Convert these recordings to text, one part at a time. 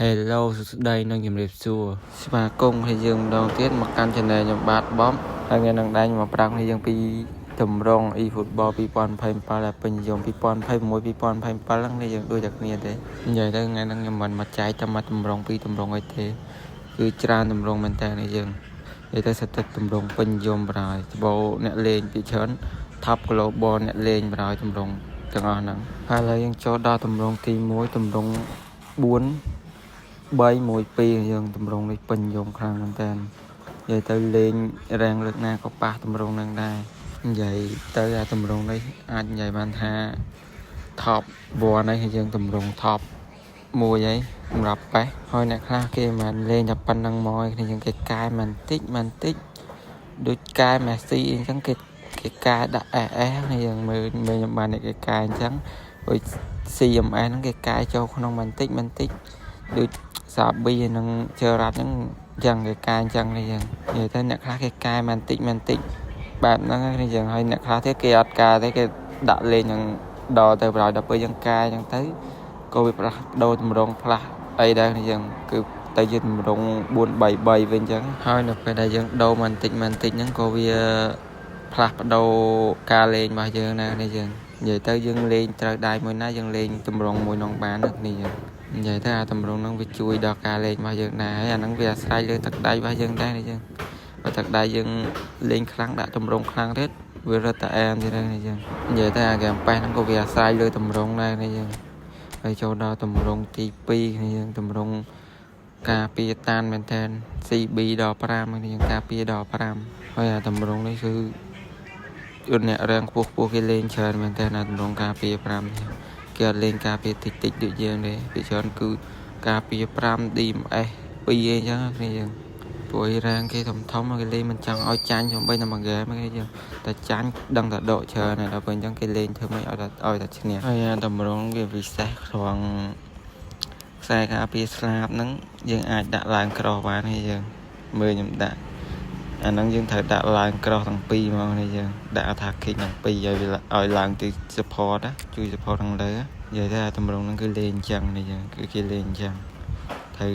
Hello សួស្តីនិងជំរាបសួរស្វាគមន៍ឲ្យយើងម្ដងទៀតមកកាន់ Channel ខ្ញុំបាទបំហើយថ្ងៃនេះដែរខ្ញុំមកប្រាប់គ្នាយើងពីទម្រង់ eFootball 2027ដែលពេញនិយម2026 2027ហ្នឹងនេះយើងដូចតែគ្នាទេនិយាយទៅថ្ងៃហ្នឹងខ្ញុំមិនមកចែកតែមកទម្រង់ពីរទម្រង់អីទេគឺច្រើនទម្រង់មែនតើនេះយើងនិយាយទៅសិតតែទម្រង់ពេញនិយមបណ្ដោយច្បោអ្នកលេងពីច្រើន Top Global អ្នកលេងបណ្ដោយទម្រង់ទាំងអស់ហ្នឹងហើយឥឡូវយើងចូលដល់ទម្រង់ទី1ទម្រង់4 3 1 2យើងទម្រង់នេះពេញនិយមខ្លាំងមែនតើនិយាយទៅលេងរាំងលើកណាក៏ប៉ះទម្រង់នឹងដែរនិយាយទៅអាទម្រង់នេះអាចនិយាយបានថា top 1ហើយយើងទម្រង់ top មួយហើយសម្រាប់ប៉េះហើយអ្នកខ្លះគេមិនលេងតែប៉ុណ្្នឹងមកឯគ្នាយើងគេកែមិនតិចមិនតិចដូចកែមេស៊ីអញ្ចឹងគេគេកែដាក់ SS នេះយើងមើលមើលខ្ញុំបានគេកែអញ្ចឹងដូច CMS ហ្នឹងគេកែចូលក្នុងបន្តិចបន្តិចដូចសាប៊ីនិងជើរ៉ាត់ហ្នឹងអញ្ចឹងគេកែអញ្ចឹងនេះយើងនិយាយទៅអ្នកខ្លះគេកែបន្តិចបន្តិចបែបហ្នឹងនេះយើងហើយអ្នកខ្លះទៀតគេអត់កែទេគេដាក់លេងនឹងដល់ទៅប្រហែលដល់ពេលយើងកែអញ្ចឹងទៅក៏វាផ្លាស់ដូរតម្រងផ្លាស់អីដែរនេះយើងគឺទៅជាតម្រង4 3 3វិញអញ្ចឹងហើយនៅពេលដែលយើងដូរបន្តិចបន្តិចហ្នឹងក៏វាផ្លាស់ប្ដូរការលេងរបស់យើងដែរនេះយើងនិយាយទៅយើងលេងត្រូវដៃមួយណាយើងលេងតម្រងមួយនោះបានណានេះយើងនិយាយទៅអាតម្រងហ្នឹងវាជួយដល់ការលេងរបស់យើងដែរហើយអាហ្នឹងវាអាស្រ័យលើទឹកដៃរបស់យើងដែរនេះយើងបើទឹកដៃយើងលេងខ្លាំងដាក់តម្រងខ្លាំងទៀតវារត់តែអែមទៀតហ្នឹងយើងនិយាយទៅអាហ្គេមប៉េះហ្នឹងក៏វាអាស្រ័យលើតម្រងដែរនេះយើងហើយចូលដល់តម្រងទី2គ្នាយើងតម្រងការពារតានមែនតើ CB ដល់5នេះយើងការពារដល់5ហើយអាតម្រងនេះគឺអ្នករាំងខ្ពស់ខ្ពស់គេលេងច្រើនមែនតើអាតម្រងការពារ5នេះគេអត់លេងការពារតិចតិចដូចយើងទេពីច្រើនគឺការពារ5 DMS 2អីចឹងគ្នាយើងព្រោះអីរាងគេធំធំគេលេងមិនចង់ឲ្យចាញ់សំបីតែមួយហ្គេមគេយើងតែចាញ់ដឹងតែដកច្រើនហើយដល់ពេលអញ្ចឹងគេលេងធ្វើម៉េចឲ្យតែឲ្យតែឈ្នះហើយអាតម្រងវាពិសេសត្រង់ខ្សែការពារស្លាបហ្នឹងយើងអាចដាក់ឡើងក្រោះបានទេយើងមើលខ្ញុំដាក់អាហ្នឹងយើងត្រូវដាក់ឡើងក្រោះទាំងពីរហ្មងនេះយើងដាក់ attacking ទាំងពីរឲ្យវាឲ្យឡើងទី support ណាជួយ support ខាងលើនិយាយទៅអាតម្រងហ្នឹងគឺលេងអញ្ចឹងនេះយើងគឺគេលេងអញ្ចឹងត្រូវ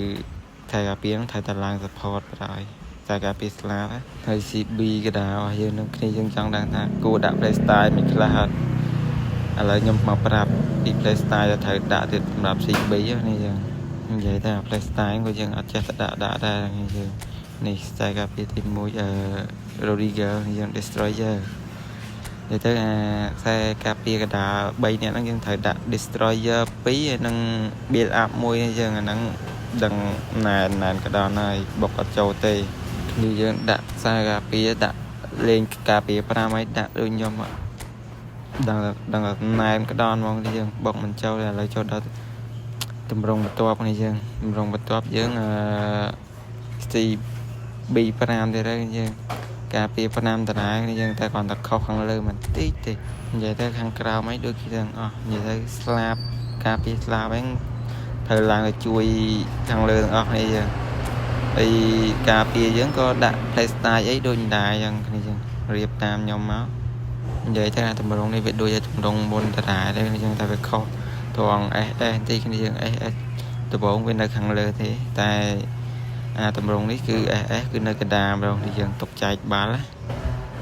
តែការពារហ្នឹងត្រូវតែឡើង support បណ្ដោយតែការពារស្លាបហើយ CB ក៏ដែររបស់យើងនឹងគ្នាយើងចង់ដឹងថាគួរដាក់ play style មិនខ្លះអត់ឥឡូវខ្ញុំមកប្រាប់ពី play style ដែលត្រូវដាក់ទៀតសម្រាប់ CB នេះយើងនិយាយតែ play style ក៏យើងអត់ចេះតែដាក់ដាក់ដែរយើងនេះ style ការពារទី1អឺ Rodriguez យើង Destroyer និយាយទៅអាខ្សែការពារកដាល3នាក់ហ្នឹងយើងត្រូវដាក់ Destroyer 2ហើយនិង Build up មួយយើងអាហ្នឹងដឹងណែនណែនកដាលហើយបុកអត់ចូលទេនេះយើងដាក់ខ្សែការពារដាក់លេងការពារ5ហើយដាក់ដូចខ្ញុំដឹងដឹងណែនកដាលហ្មងនេះយើងបុកមិនចូលឥឡូវចូលដល់តម្រងបន្ទាប់នេះយើងតម្រងបន្ទាប់យើងអឺ CB5 ទៀតហើយយើងការពារ5តារានេះយើងតែគ្រាន់តែខុសខាងលើបន្តិចទេនិយាយទៅខាងក្រោមអីដូចគេទាំងអស់និយាយទៅស្លាបការពារស្លាបហ្នឹងត្រូវឡើងទៅជួយខាងលើទាំងអស់គ្នាយើងហើយការពារយើងក៏ដាក់ play style អីដូចដែរអញ្ចឹងគ្នាយើងរៀបតាមខ្ញុំមកនិយាយទៅអាតម្រងនេះវាដូចតែតម្រងមុនតារាទេគ្នាយើងតែវាខុសត្រង់ SS បន្តិចគ្នាយើង SS ដំបូងវានៅខាងលើទេតែអាតម្រងនេះគឺ SS គឺនៅកណ្ដាលម្ដងនេះយើងទុកចែកបាល់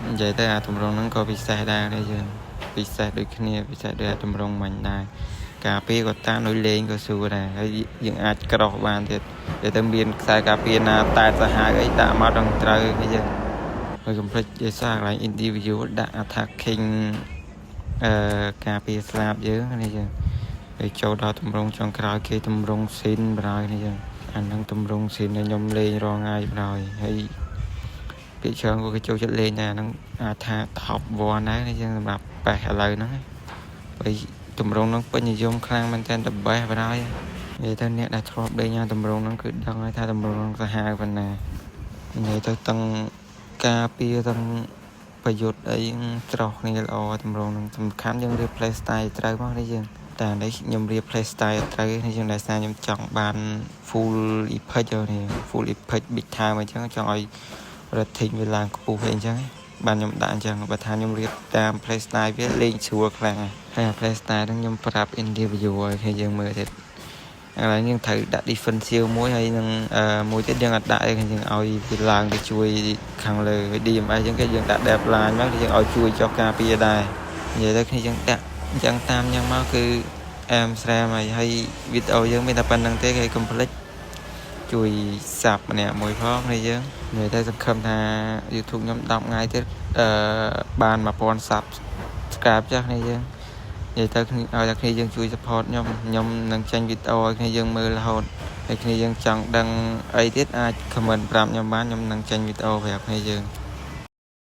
និយាយទៅអាតម្រងហ្នឹងក៏ពិសេសដែរនេះយើងពិសេសដូចគ្នាពិសេសដូចអាតម្រងមិញដែរការពារក៏តាមដូចលេងក៏ស្រួលដែរហើយយើងអាចក្រោះបានទៀតនិយាយទៅមានខ្សែការពារណាតែសាហាវអីដាក់មកដល់ត្រូវនេះយើងហើយកុំភ្លេចយេសាកន្លែង individual ដាក់ attacking អឺការពារស្លាបយើងនេះយើងហើយចូលដល់តម្រងចុងក្រោយគេតម្រងស៊ីនបណ្ដោយនេះយើងអាហ្នឹងតម្រងស៊ីនដែលខ្ញុំលេងរាល់ថ្ងៃបណ្ដោយហើយពីច្រើនក៏គេចូលចិត្តលេងដែរអាហ្នឹងអាចថា top 1ដែរនេះយើងសម្រាប់ប៉េះឥឡូវហ្នឹងហើយតម្រងហ្នឹងពេញនិយមខ្លាំងមែនតើតបេះបណ្ដោយនិយាយទៅអ្នកដែលធ្លាប់លេងអាតម្រងហ្នឹងគឺដឹងហើយថាតម្រងហ្នឹងសាហាវប៉ុណ្ណានិយាយទៅទាំងការពារទាំងប្រយុទ្ធអីច្រោះគ្នាល្អតម្រងហ្នឹងសំខាន់យើងរៀប play style ត្រូវមកនេះយើងតែនេះខ្ញុំរៀប play style ត្រូវនេះយើងដោយសារខ្ញុំចង់បាន full epic នេះ full epic big time អញ្ចឹងចង់ឲ្យ rating វាឡើងខ្ពស់អីអញ្ចឹងបានខ្ញុំដាក់អញ្ចឹងបើថាខ្ញុំរៀបតាម play style វាលេងស្រួលខ្លាំងហើយ play style ហ្នឹងខ្ញុំប្រាប់ individual ឲ្យគ្នាយើងមើលទៀត កន្លែងយើងត្រូវដាក់ defensive មួយហើយនឹងមួយទៀតយើងអត់ដាក់អីយើងឲ្យវាឡើងទៅជួយខាងលើ DMF អញ្ចឹងគេយើងដាក់ depth line មកយើងឲ្យជួយចុះការពារដែរនិយាយទៅគ្នាយើងដាក់អញ្ចឹងតាមអញ្ចឹងមកគឺអែមស្រែមហើយហើយវីដេអូយើងមានតែប៉ុណ្្នឹងទេគេកុំភ្លេចជួយ sub ម្នាក់មួយផងគ្នាយើងនិយាយទៅសង្ឃឹមថា YouTube ខ្ញុំ10ថ្ងៃទៀតអឺបាន1000 subscribe ចាស់គ្នាយើងនិយាយទៅគ្នាឲ្យតែគ្នាយើងជួយ support ខ្ញុំខ្ញុំនឹងចេញវីដេអូឲ្យគ្នាយើងមើលរហូតហើយគ្នាយើងចង់ដឹងអីទៀតអាច comment ប្រាប់ខ្ញុំបានខ្ញុំនឹងចេញវីដេអូប្រាប់គ្នាយើង។